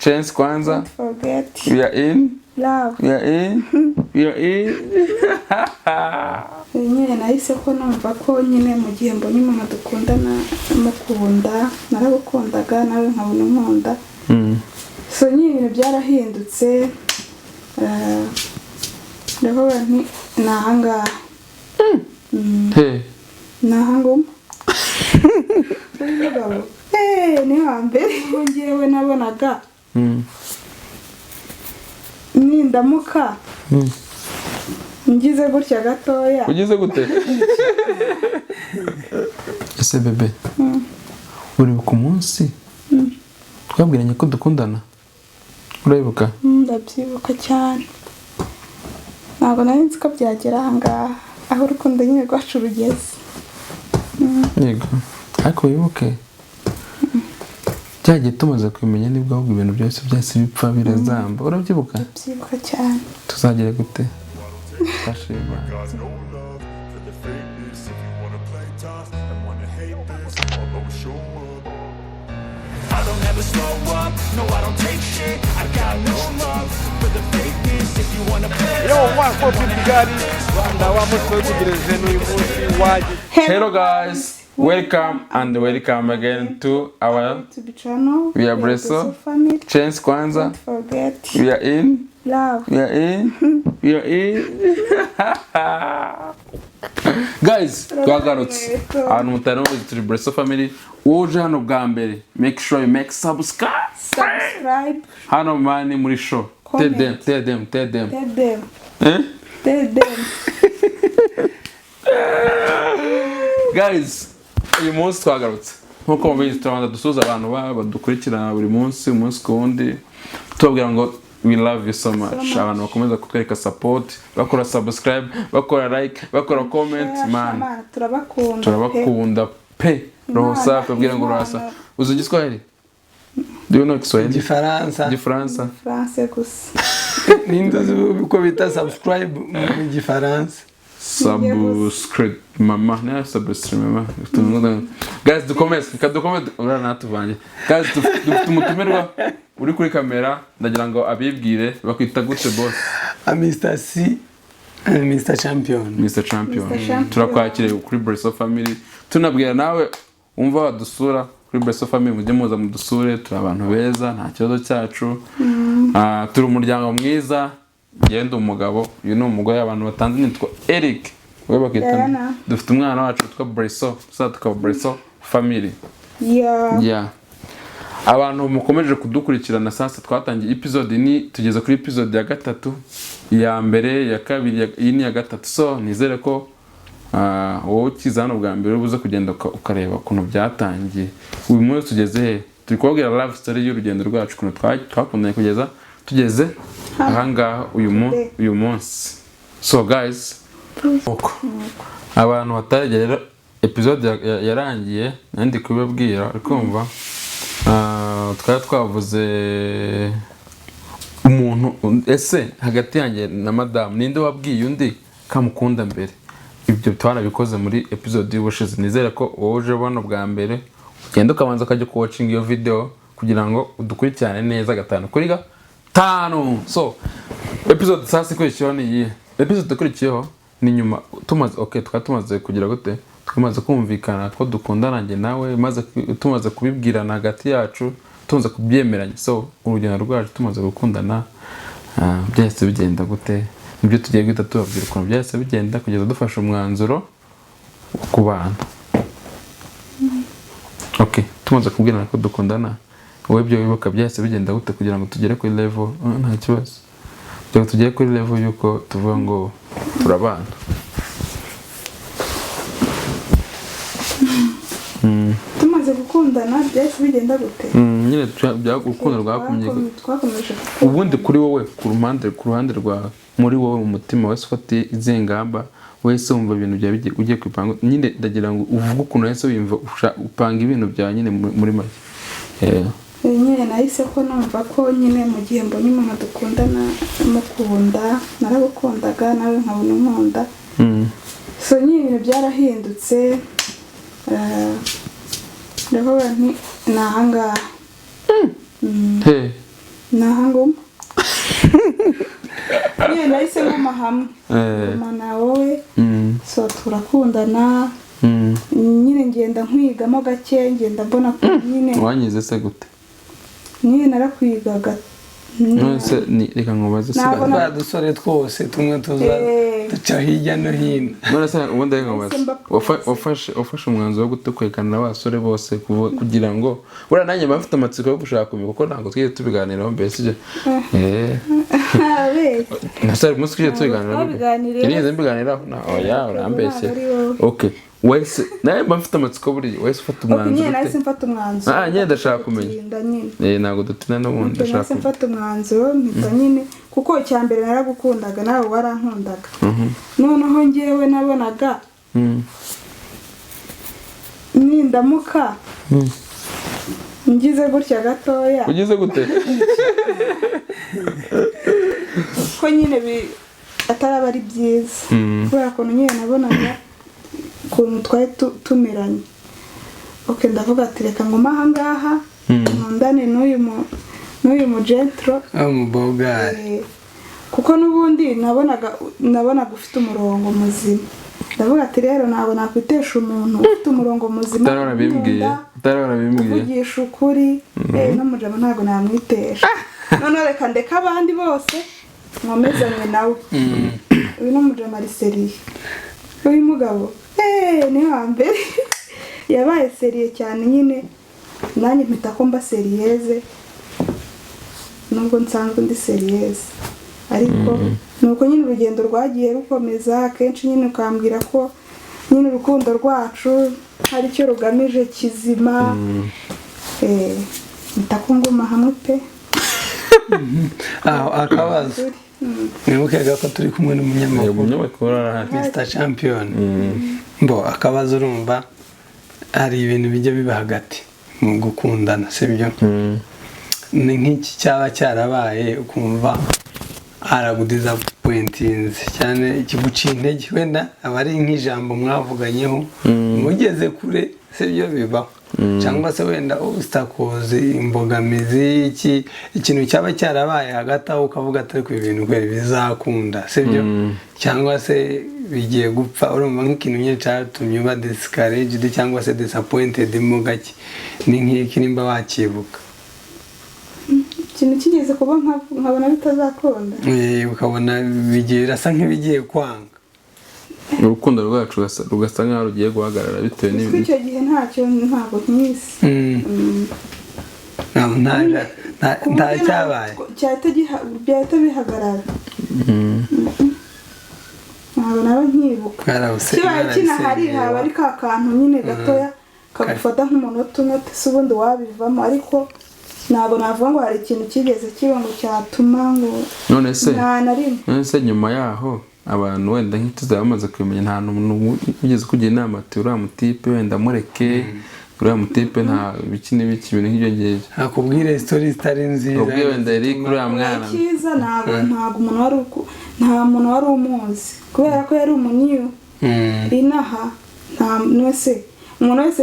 Chance kwanza. Don't forget. We are in. Love. We are in. We are in. Nyine nahise ko numva ko nyine mu gihe mbonye umuntu dukundana mukunda, naragukundaga nawe nkabona unkunda. So nyine ibintu byarahindutse, ndavuga nti ni ahangaha. Hey. Ni ahanguma uyu mugabo ni wa mbere ngewe nabonaga nindamuka ngize gutya gatoya. Ugize gute? Ese bébé, uribuka umunsi twabwiranye ko dukundana? Urabibuka? Ndabyibuka cyane. Ntabwo nari nzi ko byagera ahangaha, aho urukundo nyine rwacu rugeze. Yego, ariko wibuke byagiye tumaze kubimenya, nibwo ahubwo ibintu byose byahise bipfa birazamba. Urabyibuka? Ndabyibuka cyane. Tuzagere gute? Twashima. Got no love for the fakeness. If you wanna play tough and wanna hate this, I'll always show up. I don't ever slow up, no, I don't take shit. I got no love for the fakeness. If you wanna play Yo, 1 4 Kigali Rwanda, wa munsi witegereje n'uyu munsi waje. Hello guys, welcome and welcome again to our YouTube channel. We are Breso. Family. Chance kwanza. Don't forget. We are in. Love. We are in. We are in. Guys, twagarutse. Ahantu mutari muzi, turi Breso Family. Uje hano bwa mbere, make sure you make subscribe. Subscribe. Hano man muri show. Tell Comment. them, tell them, tell them. Tell them. Eh? Tell them. Guys, uyu munsi twagarutse. Nkuko mubizi, turabanza dusuhuza abantu badukurikirana buri munsi, umunsi ku wundi, tubabwira ngo we love you so much. Much. Abantu bakomeza kutwereka support, bakora subscribe, bakora like, bakora comment, man. Mana, turabakunda pe. Turabakunda pe. Roho Imana, safi, babwira ngo Imana. roho safi. Uzi Igiswahili? Do you know Kiswahili? Igifaransa. Igifaransa. France gusa. Ninde uzi uko bita subscribe mu Gifaransa? Subscribe mama, na subscribe mama. Guys, dukomeze, reka dukomeze, uriya natuvanye. Guys, dufite umutumirwa uri kuri kamera, ndagira ngo abibwire. Bakwita gute, boss? Mr C, Mr Champion. Mr Champion. Mr. Champion. Turakwakiriye kuri Breso Family. Tunabwira nawe wumva wadusura kuri Breso Family, mujye muza mudusure, turi abantu beza, nta kibazo cyacu. Turi umuryango mwiza. Ngende umugabo, uyu ni umugore, abantu batanze nitwa Eric. Wowe bakita? Diana. Dufite umwana wacu witwa Breso, tuza tukaba Breso Family. Yeah. Yeah. Abantu mukomeje kudukurikirana, sasa twatangiye episode, ni tugeze kuri episode ya gatatu, iya mbere, iya kabiri, iyi ni iya gatatu. So nizere ko wowe ukiza hano bwa mbere ubuze kugenda ukareba ukuntu byatangiye. Uyu munsi tugeze he? Turi kubabwira love story y'urugendo rwacu, ukuntu twakundanye kugeza tugeze ahangaha Today. uyu munsi. So guys, uko abantu bataragera rero, episode yarangiye nandi kubibabwira, uri kumva? Twari twavuze umuntu, ese hagati yanjye na madamu ninde wabwiye undi kamukunda mbere? Ibyo twarabikoze muri episode y'ubushize. Nizere ko wowe uje bano bwa mbere ugenda ukabanza ukajya kuwatchinga iyo video kugira ngo udukurikirane neza gatanu kuri gatanu. So episode sasa ikurikiyeho ni iyihe? Episode ikurikiyeho ni nyuma tumaze, okay, twari tumaze kugira gute? Tumaze kumvikana ko dukundana njye nawe, maze tumaze kubibwirana hagati yacu, tumaze kubyemeranya. So urugendo rwacu tumaze gukundana, byahise bigenda gute? Nibyo tugiye guhita tubabwira ukuntu byahise bigenda kugeza dufashe umwanzuro wo kubana. Okay, tumaze kubwirana ko dukundana, wowe ibyo wibuka byahise bigenda gute kugira ngo tugere kuri level, nta kibazo, kugira ngo tugere kuri level y'uko tuvuga ngo turabana? Tumaze gukundana byahise bigenda gute? Nyine urukundo rwakumye gute? Twakomeje gukundana. Ubundi kuri wowe, ku ruhande rwawe, muri wowe, mu mutima wese ufata izihe ngamba? Wese wumva ibintu byawe ugiye kwipanga nyine, ndagira ngo uvuge ukuntu wese wiyumva upanga ibintu byawe nyine muri make. Nyine nahise ko numva ko nyine mu gihe mbonye umuntu dukundana mukunda, naragukundaga nawe nkabona unkunda. So nyine ibintu byarahindutse, ndavuga nti ni ahangaha. Hey. Nahanguma nyine, nahise nguma hamwe, ngumana wowe. So turakundana nyine, ngenda nkwigamo gake, ngenda mbona ko nyine Wanyize se gute? Nyine narakwigaga. None se reka nkubaze se. Ntabwo Twa dusore twose tumwe tuza duca hirya no hino. None se ubundi reka nkubaze. Nahise mba Wafashe umwanzuro wo gutekwekana n'abasore bose kugira ngo buriya nanjye mba mfite amatsiko yo gushaka kumenya, kuko ntabwo twigeze tubiganiraho mbere, sibyo? Abeshya. Nase umunsi twigeze tubiganiraho? Twabiganiriyeho. Nigeze mbiganiraho? Oya, urambeshye. Ntabwo ari wowe. Okay, wese nawe mba mfite amatsiko, buriya wese ufata Ok, umwanzuro nyine nahise ute? mfata umwanzuro. Ah, nyine ndashaka kumenya. Gutinda nyine. Ntabwo dutina n'ubundi. Ok, Ndashaka nahise kumenya. mfata umwanzuro, mpita nyine, kuko icya mbere naragukundaga, nawe warankundaga. Noneho njyewe nabonaga nindamuka ngize gutya gatoya, Ugize gute? Ko nyine ataraba ari byiza, kubera ukuntu nyine nabonaga ukuntu twari tumeranye. Ok, ndavuga ati reka ngume aha ngaha, nkundane n'uyu mu gentro. Umubogari. Kuko n'ubundi nabonaga ufite umurongo muzima. Ndavuga ati rero ntabwo nakwitesha umuntu ufite umurongo muzima, Utari warabimbwiye. ukunda, Utari warabimbwiye. uvugisha ukuri, n'umujama ntabwo namwitesha. Noneho reka ndeke abandi bose, nkomezanye nawe. Uyu ni umujama, ari sérieux. Uyu mugabo ni wa mbere yabaye sérieux cyane nyine, nanjye mpita ko mba sérieuse, nubwo nsanzwe ndi sérieuse. Ariko ni uko nyine urugendo rwagiye rukomeza. Akenshi nyine ukambwira ko nyine urukundo rwacu hari icyo rugamije kizima. Mpita ko nguma hamwe pe. Aho akabazo. Mwibuke ko turi kumwe n'umunyamakuru. Umunyamakuru arahari. Mr Champion. Mbo akabazo, urumva hari ibintu bijya biba hagati mu gukundana, sibyo? Ni nk'iki cyaba cyarabaye ukumva aragudisappointinze cyane, kiguciye intege? Wenda aba ari nk'ijambo mwavuganyeho mugeze kure, sibyo? Bibaho. Cyangwa se wenda obstacles, imbogamizi, iki ikintu cyaba cyarabaye hagati aho ukavuga ati ariko ibi bintu kweri bizakunda, sibyo? Cyangwa se bigiye gupfa. Urumva nk'ikintu nyine cyatumye uba discouraged cyangwa se disappointed mo gake, ni nk'iki nimba wakibuka? Ikintu kigeze kuba nkabona bitazakunda? Ukabona bigiye, birasa nk'ibigiye kwanga. Urukundo rwacu rugasa nkaho rugiye guhagarara bitewe Kuko n'ibintu. icyo gihe ntacyo, ntabwo nkizi. Nta Ku buryo cyabaye. Byahita bihagarara. Ntabwo naba nkibuka. Kibaye kinahari, haba ari ka kantu nyine gatoya kagufata nk'umunota umwe, uti se ubundi wabivamo? Ariko ntabwo navuga ngo hari ikintu kigeze kiba ngo cyatuma ngo None se nta na rimwe. None se nyuma yaho abantu wenda nk'ituzaba bamaze kubimenya, nta muntu wigeze kugira inama ati uriya mutipe wenda mureke, uriya mutipe nta biki n'ibiki, ibintu nk'ibyo ngibyo? Akubwire story zitari nziza. Ubwe wenda Eric, uriya mwana. Icyiza ntabwo umuntu wari nta muntu wari umuzi, kubera ko yari umunyu inaha. Nta wese, umuntu wese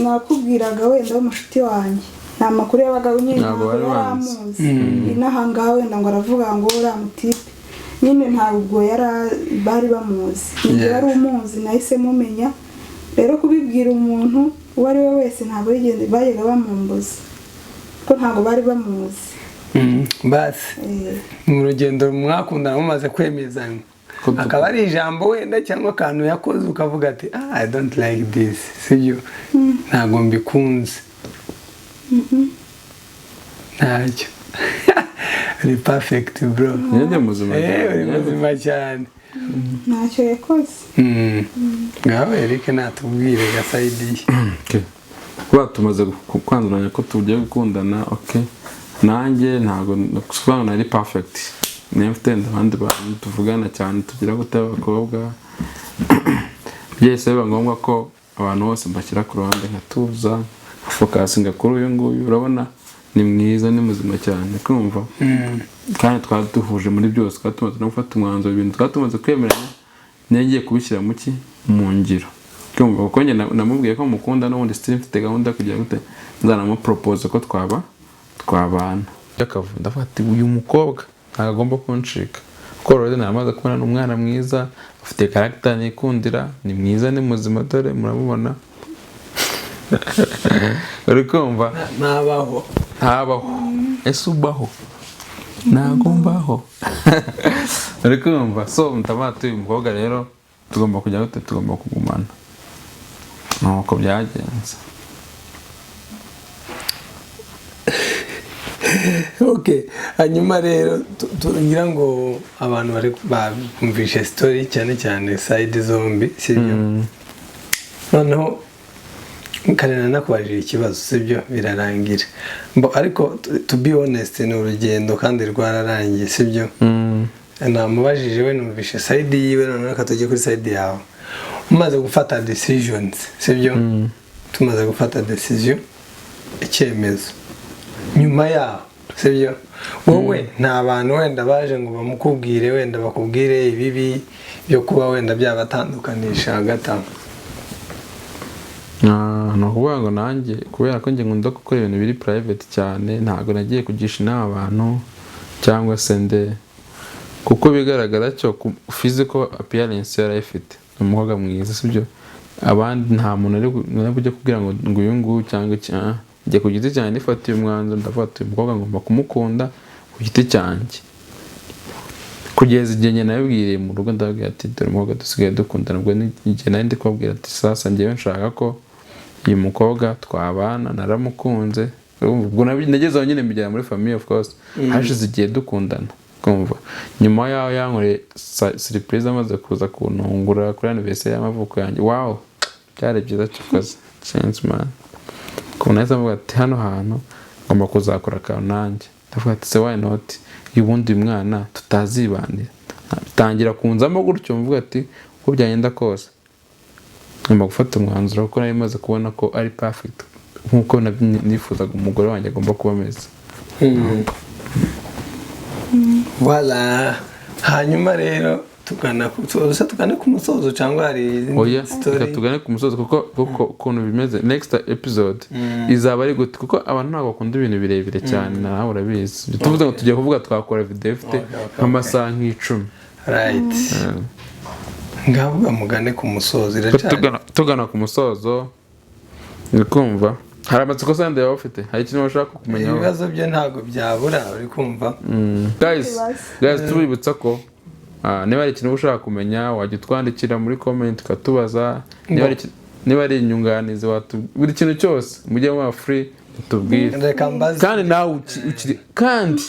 nakubwiraga wenda w'umushuti wanjye, nta makuru yabaga nyine. Ntabwo Ntabwo bari yari banzi. amuzi inaha ngaha wenda ngo aravuga ngo uriya mutipe nyine, ntabwo yari bari bamuzi. Ni wari umuzi nahise mumenya. Rero kubibwira umuntu uwo ari we wese ntabwo bajyaga bamumbuza, ko ntabwo bari bamuzi. Basi mu rugendo mwakundana mumaze kwemezanya, akaba ari ijambo wenda cyangwa akantu yakoze ukavuga ati ah, I don't like this, sibyo? Ntabwo mbikunze. Ntacyo, uri perfect bro. Njye muzima cyane. Uri muzima cyane. Ntacyo yakoze. Ngaho Eric natubwire gaside ye. Okay. Kuba tumaze kwanduranya ko tugiye gukundana, okay, nanjye ntabwo kuvuga ngo nari perfect. Niyo mfite abandi bantu tuvugana cyane, tugira gute, abakobwa, byose biba ngombwa ko abantu bose mbashyira ku ruhande, nkatuza, nkafocusinga kuri uyu nguyu. Urabona ni mwiza, ni muzima cyane, kumva kandi twari duhuje muri byose, twari tumaze no gufata umwanzuro, ibintu twari tumaze kwemeranya, niyo ngiye kubishyira mu ki, mu ngiro. Kumva kuko njye namubwiye ko mukunda, n'ubundi still mfite gahunda yo kugira gute, nzanamupropose ko twaba twabana. By'akavuyo, ndavuga ati uyu mukobwa ntabwo agomba kuncika, kuko already namaze kubona ni umwana mwiza, afite character nikundira, ni mwiza, ni muzima, dore muramubona, uri kumva? Ntabaho. Ntabaho. Ese ubaho? Ntabwo mbaho, uri kumva? So ndavuga ati uyu mukobwa rero tugomba kujya gute, tugomba kugumana. Nuko byagenze. Okay, hanyuma rero ngira ngo abantu bari bumvishe story, cyane cyane side zombi, sibyo? Noneho Karina, nakubajije ikibazo, sibyo, birarangira. Ariko to be honest, ni urugendo kandi rwararangiye, sibyo? Namubajije we, numvishe side yiwe, noneho reka tujye kuri side yawe. Umaze gufata decisions, sibyo? Tumaze gufata decision, icyemezo, nyuma yaho, sibyo, wowe nta bantu wenda baje ngo bamukubwire, wenda bakubwire ibibi byo kuba wenda byabatandukanisha hagati aho? Ni ukuvuga ngo nanjye kubera ko njye nkunda gukora ibintu biri private cyane, ntabwo nagiye kugisha inama abantu cyangwa se nde, kuko bigaragara cyo ku physical appearance yarayifite, ni umukobwa mwiza, sibyo? Abandi nta muntu ari bujye kubwira ngo uyu nguyu cyangwa iki. Njye ku giti cyanjye nifatiye umwanzuro, ndavuga ati uyu mukobwa ngomba kumukunda ku giti cyanjye, kugeza igihe njye nabibwiriye mu rugo, ndababwira ati dore umukobwa dusigaye dukundana. Ubwo ni igihe nari ndi kubabwira ati sasa njyewe nshaka ko uyu mukobwa twabana, naramukunze. Urumva, ubwo nageze aho nyine mbigera muri famille, of course hashize igihe dukundana. Kumva nyuma yaho yankoreye surprise, amaze kuza kuntungura kuri anniversaire y'amavuko yanjye. Wow, byari byiza cyakoze, chance man. Ukuntu nahise mvuga ati hano hantu ngomba kuzakora akantu nanjye, ndavuga ati se why not, uyu ubundi uyu mwana tutazibanira? Bitangira kunzamo gutyo, mvuga ati uko byagenda kose ngomba gufata umwanzuro, kuko nari maze kubona ko ari perfect nk'uko nifuzaga umugore wanjye agomba kuba ameze. Voilà. Hanyuma rero tugana ku musozo cyangwa hari izindi Oya, story? Reka tugane ku musozo, kuko ukuntu bimeze, next episode izaba ari gute, kuko abantu ntabwo bakunda ibintu birebire cyane, nawe urabizi. Tuvuze ngo tugiye kuvuga, twakora video ifite nk'amasaha nk'10. Right, ngavuga mugane ku musozo, iracyari Tugana ku musozo, uri kumva hari amatsiko sande waba ufite, hari ikintu bashaka kumenya? Ibibazo byo ntabwo byabura, uri kumva? Guys, Ibibazo. guys, tubibutsa ko niba hari ikintu uba ushaka kumenya, wajya utwandikira muri comment ukatubaza. Niba ari inyunganizi, buri kintu cyose mujye muba free mutubwire. Reka mbaze. Kandi nawe ukiri, kandi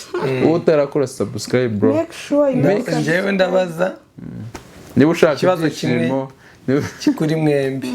wowe utarakora subscribe, bro, Make sure you Njyewe ndabaza niba ushaka ikibazo kimwe ibyishimo kuri mwembi.